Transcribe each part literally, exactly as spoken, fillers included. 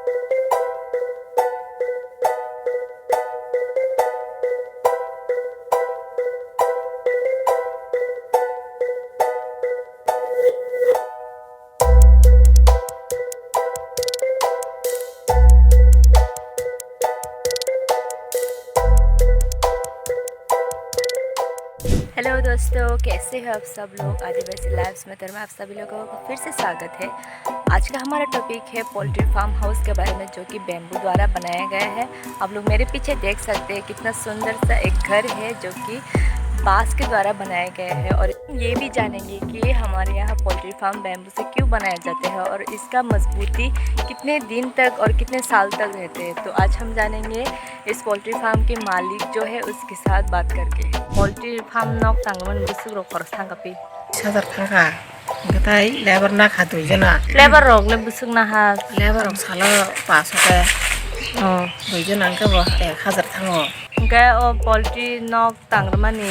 हेलो दोस्तों, कैसे हो आप सब लोग? आदिवासी लाइव्स में तरह आप सभी लोगों को फिर से स्वागत है। आज का हमारा टॉपिक है पोल्ट्री फार्म हाउस के बारे में, जो कि बैम्बू द्वारा बनाया गया है। आप लोग मेरे पीछे देख सकते हैं कितना सुंदर सा एक घर है जो कि बांस के द्वारा बनाया गया है। और ये भी जानेंगे कि हमारे यहाँ पोल्ट्री फार्म बैम्बू से क्यों बनाया जाता है और इसका मजबूती कितने दिन तक और कितने साल तक रहते हैं। तो आज हम जानेंगे इस पोल्ट्री फार्म के मालिक जो है उसके साथ बात करके। Poultry farm nok tangmani bwswk rok khoroksa thang kapi? Sajar thangkha. Hwnkhe tai lebar nakha dui jona. Lebar rok le bwswk naha? Lebar rok salo paso khe. Oh. Dui jona hwnkhe bo ek hajar thango. Hwnkhe o poultry nok tangrwmani,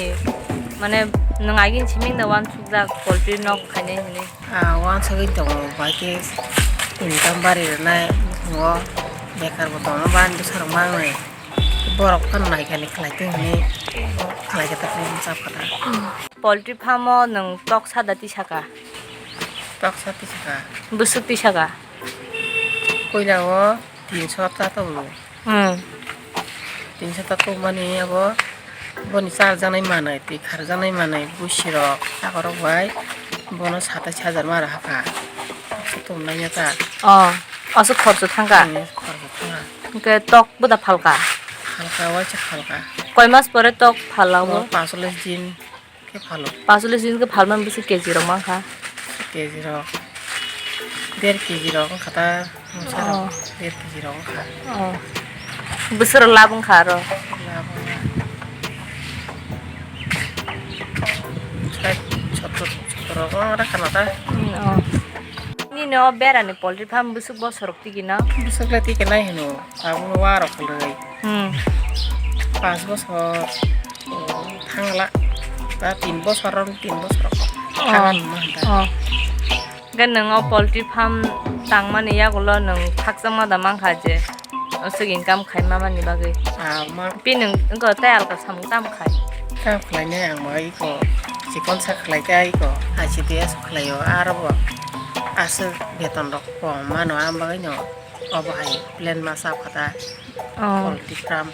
mane, nwng agini simi da uansukjak poultry nok khainai hinwi? Ah, uansugwi tongo, bai khe income bari rwnai, o bekar bo tongo, bani bwsarok mangnai. Borok phano naikani khlai tong hinwi khlai khe ta khlai masa phata. Poultry farm o nwng tok sada tisaka? Tok sa tisaka. Bwswk tisaka? Koila o tinso ta tongo. Hmm. Tinso ta tongmani abo boni charjaknai manwi, twi kharjaknai manwi, bwsirok, chakorok bai bono satai sajar ma rwkha. Tongnai ya ta. Oh, aswk khoroksa thangkha? Hmm, khoroksa thangkha. Hwnkhe tok bwda phalka? Phalka, waisa phalka. Koi mas pore tok phala bo? O, pasolis din khe phalo. Pasolis din khe phalmani bwswk K G rok mankha? K G rok, der K G rok wngkha ta, mungsa rok, oh, der K G rok wngkha. Oh. Bwswk rok lab wngkha aro? Lab wngkha. Sait sottor, sottor rok wngkha ta. Hmm, oh. Nini o berani poultry farm bwswk bosorok tikina? Bwswk le tikina hino, tabukno warok kwlwi. Hmm. Panch bosor, oh, thangla. Ta tin bosor, tin bosor. Oh. Thangani ma hwnta. Oh. Hwnkhe nwng o poultry farm tangmani yagulo nwng khakchangma da mankha je aswk income khaima mani bagwi? Ah, ma. Pi nwng wngkha tei alka samung tamo khai? Tamo khlainai ang ma iko chikon sa khlai khe iko I C D S khlaio, aro bo aswk beton rok kom mano, ang bagwino obo hai plan ma sa kha ta. Oh. Poultry farm.